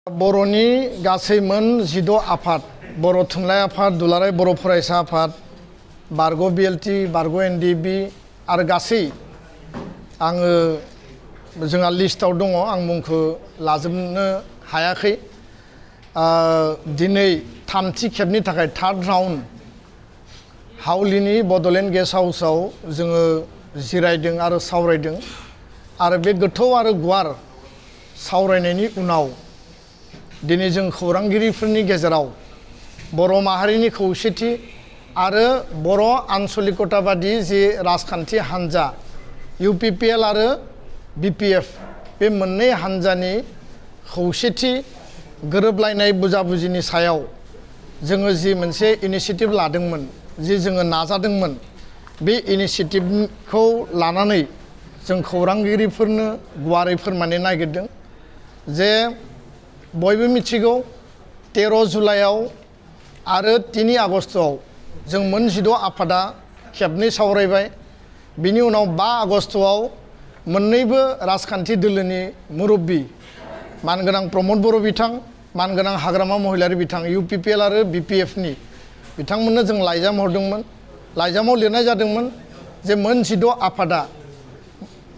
बर'नि गासै मोन 16 आफाद बर' थुनलाइ आफाद दुलाराय बर' फरायसा आफाद बारग' बिएलटि बारग' एनडिबि आरो गासै आङो जोंहा लिस्टआव दङ आं मुंखौ लाजोबनो हायाखै दिनै थामथि खेबनि थाखाय थार्ड राउन्ड हावलिनि बड'लेण्ड गेस्ट हाउसआव जोङो जिरायदों आरो सावरायदों आरो बे गोथौ आरो गुवार सावरायनायनि उनाव दिनै जों खौरांगिरिफोरनि गेजेराव बर' माहारिनि खौसेथि आरो बर' आन्चलिकताबादि जि राजखान्थि हान्जा इउपिपिएल आरो बिपिएफ बे मोननै हान्जानि खौसेथि गोरोबलायनाय बुजाबुजिनि सायाव जोङो जि मोनसे इनिशिएटिभ लादोंमोन जि जोङो नाजादोंमोन बे इनिशिएटिभखौ लानानै जों खौरांगिरिफोरनो गुवारै फोरमायनो नागिरदों जे बयबो मिथिगौ 13 जुलाइआव आरो 3 आगस्तआव जों मोन 16 आफादा खेबनै सावरायबाय बिनि उनाव 5 आगस्तआव मोननैबो राजखान्थि दोलोनि मुरब्बी मानगोनां प्रमद बर' बिथां मानगोनां हाग्रामा महिलारि बिथां इउपिपिएल आरो बिपिएफनि बिथांमोननो जों लाइजाम हरदोंमोन लाइजामाव लिरनाय जादोंमोन जे मोन 16 आफादा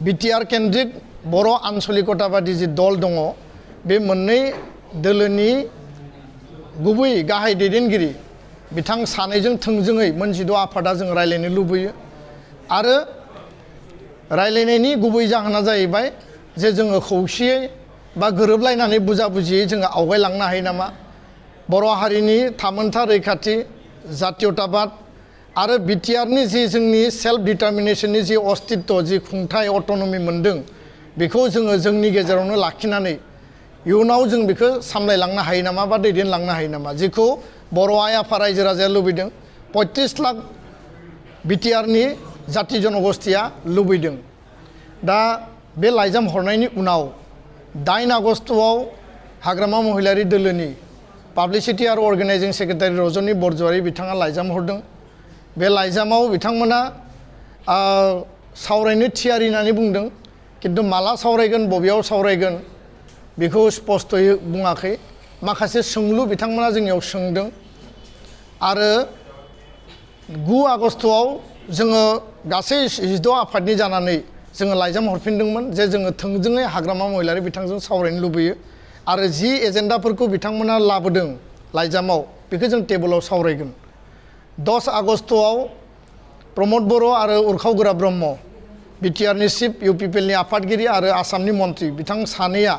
बिटिआर केन्द्रिक बर' आन्चलिकताबादि जि दल दङ बे मोननै दोलोनि गुबै गाहाय दैदेनगिरि बिथां सानैजों थोंजोङै मोन 16 आफादा जों रायलायनो लुबैयो आरो रायलायनायनि गुबै जाहोना जाहैबाय जे जोङो खौसेयै बा गोरोबलायनानै बुजाबुजियै जोङो आवगायलांनो हायो नामा बर' हारिनि थामोनथा रैखाथि जातीयताबाद आरो बिटिआरनि जि जोंनि सेल्फ डिटारमिनेशननि जि अस्तित्व जि खुंथाय अट'नमि मोनदों बेखौ जोङो जोंनि गेजेरावनो लाखिनानै इयुनाव जों बेखौ सामलायलांनो हायो नामा बा दैदेनलांनो हायो नामा जेखौ बर' आइ आफा रायजो राजाया लुबैदों 35 लाख बिटिआरनि जाति जनगोष्ठीया लुबैदों दा बे लाइजाम हरनायनि उनाव 8 आगस्तआव हाग्रामा महिलारि दोलोनि पाब्लिसिटि आरो अर्गेनाइजिं सेक्रेटारि रजनी बरज'वारि बिथाङा लाइजाम हरदों बे लाइजामाव बिथांमोना सावरायनो थियारि होननानै बुंदों किन्तु माला सावरायगोन बबेयाव सावरायगोन बेखौ स्पष्टयै बुङाखै माखासे सोंलु बिथांमोना जोंनियाव सोंदों आरो 9 आगस्तआव जोङो गासै 16 आफादनि जानानै जोङो लाइजाम हरफिनदोंमोन जे जोङो थोंजोङै हाग्रामा महिलारि बिथांजों सावरायनो लुबैयो आरो जि एजेन्डाफोरखौ बिथांमोना लाबोदों लाइजामाव बेखौ जों टेबोलाव सावरायगोन 10 आगस्तआव प्रमद बर' आरो उरखाव ब्रह्म बिटिआरनि चिफ इउपिपिएलनि आफादगिरि आरो आसामनि मन्त्रि बिथां सानैया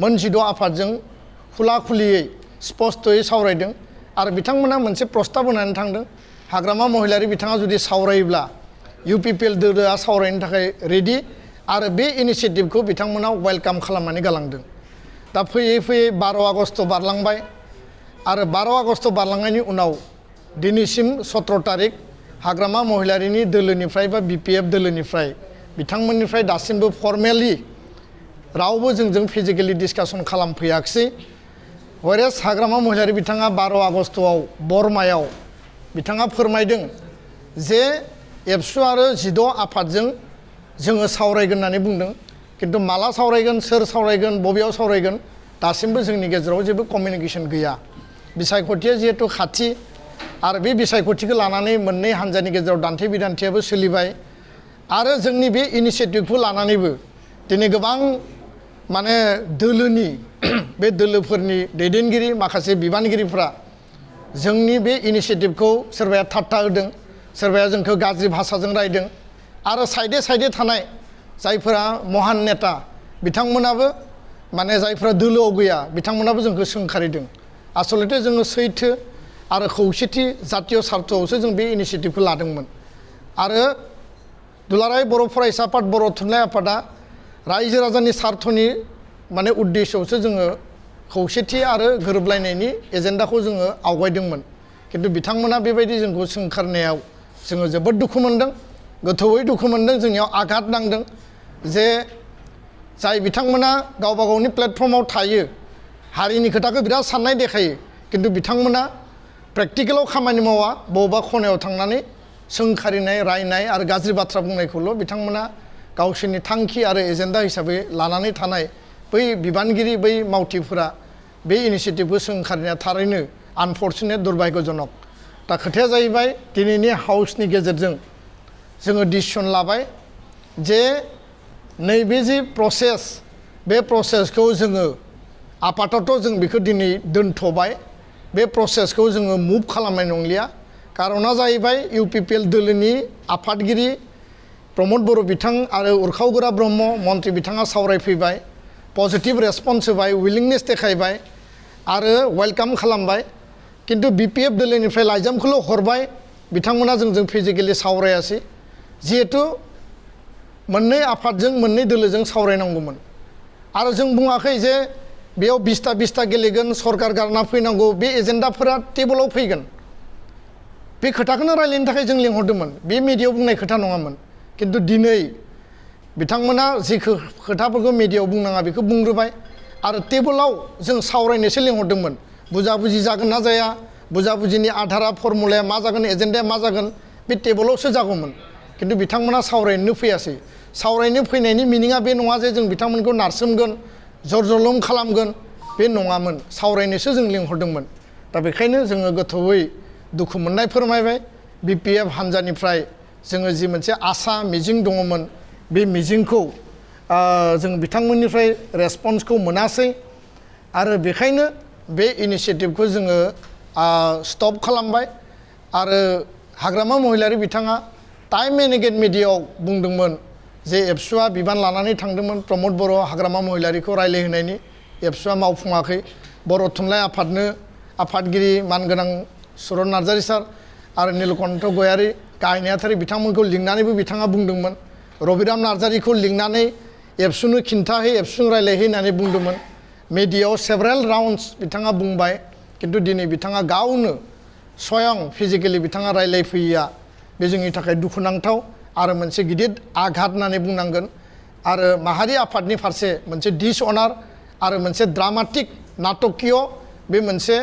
मोन 16 आफादजों खुला खुलियै स्पष्टयै सावरायदों आरो बिथांमोना मोनसे प्रस्ताब होनानै थांदों हाग्रामा महिलारि बिथाङा जुदि सावरायोब्ला इउपिपिएल दोलोआ सावरायनो थाखाय रेडि आरो बे इनिशिएटिभखौ बिथांमोना वेलकाम खालामनानै गालांदों दा फैयै फैयै 12 आगस्त बारलांबाय आरो 12 आगस्त बारलांनायनि उनाव दिनैसिम 17 तारिख हाग्रामा महिलारिनि दोलोनिफ्राय बा बिपिएफ दोलोनिफ्राय बिथांमोननिफ्राय दासिमबो फर्मेलि रावबो जोंजों फिजिकेलि डिसकासन खालामफैयाखिसै वेरेस हाग्रामा महिलारि बिथाङा 12 आगस्तआव बरमायाव बिथाङा फोरमायदों जे एबसु आरो 16 आफादजों जोङो सावरायगोन होननानै बुंदों किन्तु माला सावरायगोन सोर सावरायगोन बबेयाव सावरायगोन दासिमबो जोंनि गेजेराव जेबो कमिउनिकेसन गैया बिसायख'थिया जिहेतु खाथि आरो बे बिसायख'थिखौ लानानै मोननै हान्जानि गेजेराव दान्थे बिदान्थेयाबो सोलिबाय आरो जोंनि बे इनिशिएटिभखौ लानानैबो दिनै गोबां माने दोलोनि बे दोलोफोरनि दैदेनगिरि माखासे बिबानगिरिफ्रा जोंनि बे इनिशिएटिभखौ सोरबाया थाट्टा होदों सोरबाया जोंखौ गाज्रि भाषाजों रायदों आरो साइडे थानाय जायफोरा महान नेता बिथांमोनाबो माने जायफोरा दोलोआव गैया बिथांमोनाबो जोंखौ सोंखारिदों आसलथे जोङो सैथो आरो खौसेथि जातीय सार्थआवसो जों बे इनिशिएटिभखौ लादोंमोन आरो दुलाराय बर' फरायसा आफाद बर' थुनलाइ आफादा रायजो राजानि सार्थनि माने उद्देश्यआवसो जोङो खौसेथि आरो गोरोबलायनायनि एजेन्डाखौ जोङो आवगायदोंमोन किन्तु बिथांमोना बेबायदि जोंखौ सोंखारनायाव जोङो जोबोद दुखु मोनदों गोथौयै दुखु मोनदों जोंनियाव आघात नांदों जे जाय बिथांमोना गावबा गावनि प्लेटफर्माव थायो हारिनि खोथाखौ बिराद साननाय देखायो किन्तु बिथांमोना प्रेक्टिकेलाव खामानि मावा बबेबा खनायाव थांनानै सोंखारिनाय रायनाय आरो गाज्रि बाथ्रा बुंनायखौल' बिथांमोना गावसोरनि थांखि आरो एजेन्डा हिसाबै लानानै थानाय बै बिबानगिरि बै मावथिफोरा बे इनिशिएटिभखौ जों ओंखारनाया थारैनो आनफर्चुनेट दुर्भाग्यजनक दा खोथाया जाहैबाय दिनैनि हाउसनि गेजेरजों जोङो डिसिसन लाबाय जे नैबे जि प्रसेस बे प्रसेसखौ जोङो आपातत जों बेखौ दिनै दोनथ'बाय बे प्रसेसखौ जोङो मुभ खालामनाय नंलिया कारना जाहैबाय इउपिपिएल दोलोनि आफादगिरि प्रमद बर' बिथां आरो उरखावगोरा ब्रह्म मन्त्रि बिथाङा सावरायफैबाय पजिटिभ रेसपन्स होबाय उइलिंनेस देखायबाय आरो वेलकाम खालामबाय किन्तु बिपिएफ दोलोनिफ्राय लाइजामखौल' हरबाय बिथांमोना जोंजों फिजिकेलि सावरायासै जिहेतु मोननै आफादजों मोननै दोलोजों सावरायनांगौमोन आरो जों बुङाखै जे बेयाव 20टा गेलेगोन सरकार गारना फैनांगौ बे एजेन्डाफोरा टेबोलाव फैगोन बे खोथाखौनो रायलायनो थाखाय जों लिंहरदोंमोन बे मिडियायाव बुंनाय खोथा नङामोन किन्तु दिनै बिथांमोना जि खोथाफोरखौ मिडियायाव बुंनाङा बेखौ बुंग्रोबाय आरो टेबोलाव जों सावरायनोसो लिंहरदोंमोन बुजाबुजि जागोन ना जाया बुजाबुजिनि आधारा फर्मुलाया मा जागोन एजेन्डाया मा जागोन बे टेबोलावसो जागौमोन किन्तु बिथांमोना सावरायनो फैयासै सावरायनो फैनायनि मिनिङा बे नङा जे जों बिथांमोनखौ नारसोमगोन जरजलम खालामगोन बे नङामोन सावरायनोसो जों लिंहरदोंमोन दा बेखायनो जोङो गोथौयै दुखु मोननाय फोरमायबाय बिपिएफ हान्जानिफ्राय जोङो जि मोनसे आसा मिजिं दङमोन बे मिजिंखौ जों बिथांमोननिफ्राय रेसपन्सखौ मोनासै आरो बेखायनो बे इनिशिएटिभखौ जोङो स्टप खालामबाय आरो हाग्रामा महिलारि बिथाङा टाइम एन्ड एगेन मिडियायाव बुंदोंमोन जे एबसुआ बिबान लानानै थांदोंमोन प्रमद बर' हाग्रामा महिलारिखौ रायलायहोनायनि एबसुआ मावफुङाखै बर' थुनलाइ आफादनो आफादगिरि मानगोनां सुरन नार्जारि सार आरो नीलकण्ठ गयारि गाहाय नेहाथारि बिथांमोनखौ लिंनानैबो बिथाङा बुंदोंमोन रबिराम नार्जारिखौ लिंनानै एबसुनो खिन्थाहै एबसुनो रायलायहै होननानै बुंदोंमोन मिडियायाव सेभारेल राउन्डस बिथाङा बुंबाय किन्तु दिनै बिथाङा गावनो स्वयं फिजिकेलि बिथाङा रायलायफैया बे जोंनि थाखाय दुखुनांथाव आरो मोनसे गिदिर आघात होननानै बुंनांगोन आरो माहारि आफादनि फारसे मोनसे डिसअनार आरो मोनसे ड्रामाटिक नाटकीय बे मोनसे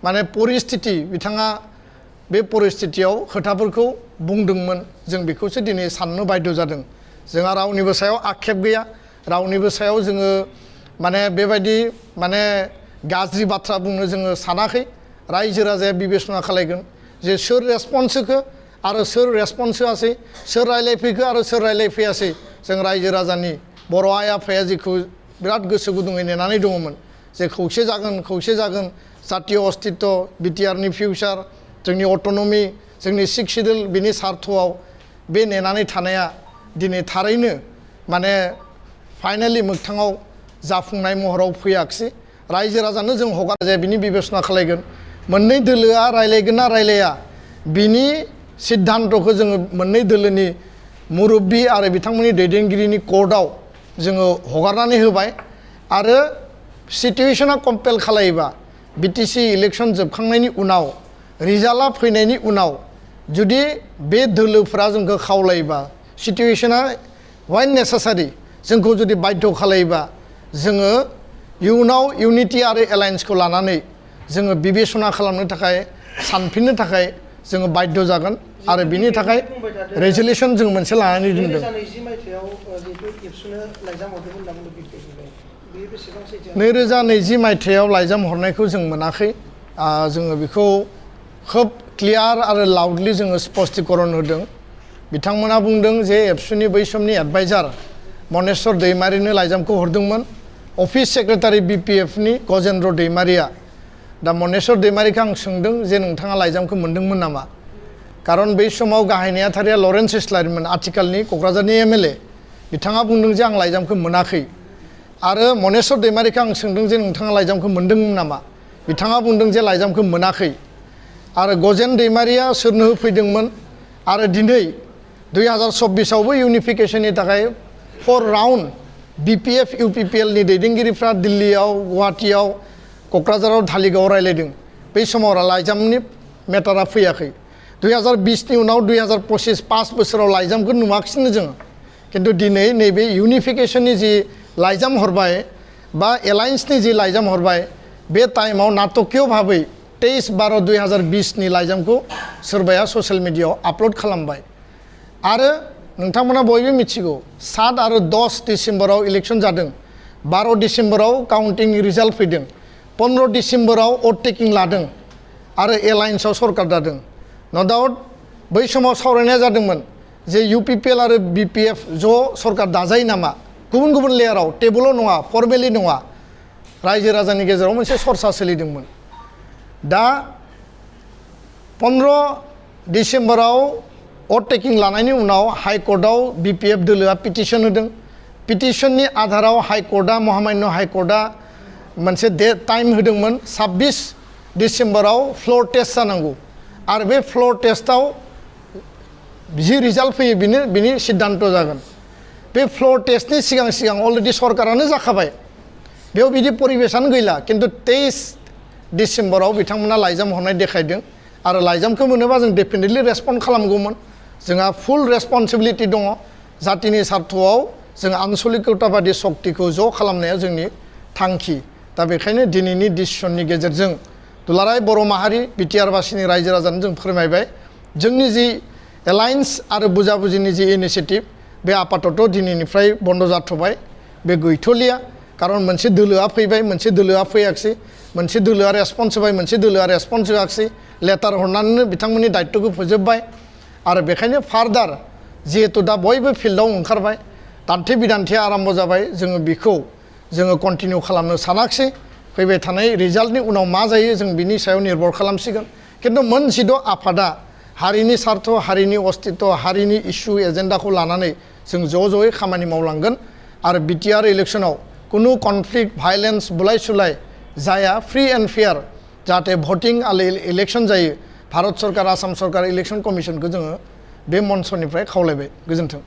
माने परिस्थिति बिथाङा बे परिस्थितियाव खोथाफोरखौ बुंदोंमोन जों बेखौसो दिनै साननो बाध्य जादों जोंहा रावनिबो सायाव आक्षेप गैया रावनिबो सायाव जोङो माने बेबायदि माने गाज्रि बाथ्रा बुंनो जोङो सानाखै रायजो राजाया बिबेसना खालायगोन जे सोर रेसपन्स होखो आरो सोर रेसपन्स होआसै सोर रायलायफैखो आरो सोर रायलायफैयासै जों रायजो राजानि बर' आइ आफाया जेखौ बिराद गोसो गुदुङै नेनानै दङमोन जे खौसे जागोन जातीय अस्तित्व बिटिआरनि फिउचार जोंनि अट'नमि जोंनि सिक्स सिडिउल बिनि सार्थआव बे नेनानै थानाया दिनै थारैनो माने फाइनालि मोगथाङाव जाफुंनाय महराव फैयाखिसै रायजो राजानो जों हगार जाया बिनि बिबेसना खालायगोन मोननै दोलोआ रायलायगोन ना रायलाया बिनि सिद्धान्तखौ जोङो मोननै दोलोनि मुरब्बी आरो बिथांमोननि दैदेनगिरिनि कर्टआव जोङो हगारनानै होबाय आरो सिटुएशना कम्पेल खालायोबा बिटिसि इलेक्शन जोबखांनायनि उनाव रिजाल्टआ फैनायनि उनाव जुदि बे दोलोफोरा जोंखौ खावलायोबा सिटुएशना वाइन नेसेसारि जोंखौ जुदि बाध्य खालायोबा जोङो इयुनाव इउनिटि आरो एलायन्सखौ लानानै जोङो बिबेसना खालामनो थाखाय सानफिननो थाखाय जोङो बाध्य जागोन आरो बिनि थाखाय रेजोलिउसन जों मोनसे लानानै दोनदों 2020 मायथाइयाव लाइजाम हरनायखौ जों मोनाखै जोङो बेखौ खोब क्लियार आरो लाउडलि जोङो स्पष्टीकरण होदों बिथांमोना बुंदों जे एबसुनि बै समनि एडभाइजार मनेश्वर दैमारिनो लाइजामखौ हरदोंमोन अफिस सेक्रेटारि बिपिएफनि गजेन्द्र दैमारिया दा मनेश्वर दैमारिखौ आं सोंदों जे नोंथाङा लाइजामखौ मोनदोंमोन नामा कारन बै समाव गाहाय नेहाथारिया लरेन्स इस्लारिमोन आथिखालनि क'क्राझारनि एमएलए बिथाङा बुंदों जे आं लाइजामखौ मोनाखै आरो मनेश्वर दैमारिखौ आं सोंदों जे नोंथाङा लाइजामखौ मोनदोंमोन नामा बिथाङा बुंदों जे लाइजामखौ मोनाखै आरो गजेन दैमारिया सोरनो होफैदोंमोन आरो दिनै 2024आवबो इउनिफिकेशननि थाखाय 4 राउन्ड बिपिएफ इउपिपिएलनि दैदेनगिरिफ्रा दिल्लीयाव गुवाहाटीयाव क'क्राझाराव धालिगावआव रायलायदों बै समाव लाइजामनि मेटारा फैयाखै 2020नि उनाव 2025 5 बोसोराव लाइजामखौ नुवाखिसैनो जों किन्तु दिनै नैबे इउनिफिकेशननि जि लाइजाम हरबाय बा एलायन्सनि जि लाइजाम हरबाय बे टाइमाव नाटकीय भाबै 23/12/2020नि लाइजामखौ सोरबाया ससियेल मिडियायाव आपल'ड खालामबाय आरो नोंथांमोना बयबो मिथिगौ 7 आरो 10 डिसेम्बराव इलेक्शन जादों 12 डिसेम्बराव काउन्टिं रिजाल्ट फैदों 15 डिसेम्बराव ओभारटेकिं लादों आरो एलायन्सआव सरकार दादों नो डाउट बै समाव सावरायनाया जादोंमोन जे UPPL आरो BPF ज' सरकार दाजायो नामा गुबुन गुबुन लेयाराव टेबुलाव नङा फर्मेलि नङा रायजो राजानि गेजेराव मोनसे सरसा सोलिदोंमोन दा 15 डिसेम्बराव ओभारटेकिं लानायनि उनाव हाइकर्टआव BPF दोलोआ पिटिशन होदों पिटिशननि आधाराव हाइकर्टआ महामान्य हाइकर्टआ मोनसे टाइम होदोंमोन 26 डिसेम्बराव फ्लोर टेस्ट जानांगौ आरो बे फ्लोर टेस्टआव जि रिजाल्ट फैयो बिनि सिद्धान्त जागोन बे फ्लोर टेस्टनि सिगां अलरेडि सरकारानो जाखाबाय बेयाव बिदि परिबेसानो गैला किन्तु 23 डिसेम्बराव बिथांमोना लाइजाम हरनाय देखायदों आरो लाइजामखौ मोनोबा जों डेफिनेटलि रेसपन्ड खालामगौमोन जोंहा फुल रेसपन्सिबिलिटि दङ जातिनि स्वार्थआव जों आनसलिकताबादि शक्तिखौ ज' खालामनाया जोंनि थांखि दा बेखायनो दिनैनि डिसिसननि गेजेरजों दुलाराय बर' माहारि बिटिआरबासिनि रायजो राजानो जों फोरमायबाय जोंनि जि एलायन्स आरो बुजाबुजिनि जि इनिशिएटिभ बे आपातत दिनैनिफ्राय बन्द जाथ'बाय बे गैथ'लिया खारन मोनसे दोलोआ फैबाय मोनसे दोलोआ फैयाखिसै मोनसे दोलोआ रेसपन्स होबाय मोनसे दोलोआ रेसपन्स होआखिसै लेटार हरनानैनो बिथांमोननि दायित्वखौ फोजोबबाय आरो बेखायनो फार्दार जिहेतु दा बयबो फिल्डआव ओंखारबाय दान्थे बिदान्थेया आरम्भ जाबाय जोङो बेखौ जोङो कन्टिनिउ खालामनो सानाखिसै फैबाय थानाय रिजाल्टनि उनाव मा जायो जों बिनि सायाव निर्भर खालामसिगोन किन्तु मोनसेल' आफादा हारिनि स्वार्थ हारिनि अस्तित्व हारिनि इस्यु एजेन्डाखौ लानानै जों ज'यै खामानि मावलांगोन आरो बिटिआर इलेक्शनाव कुनु कनफ्लिक्ट भायलेन्स बुलाय सुलाय जाया फ्रि एन्ड फेयार जाहाथे भटिं आरो इलेक्शन जायो भारत सरकार आसाम सरकार इलेक्शन कमिशनखौ जोङो बे मन्चनिफ्राय खावलायबाय गोजोन्थों।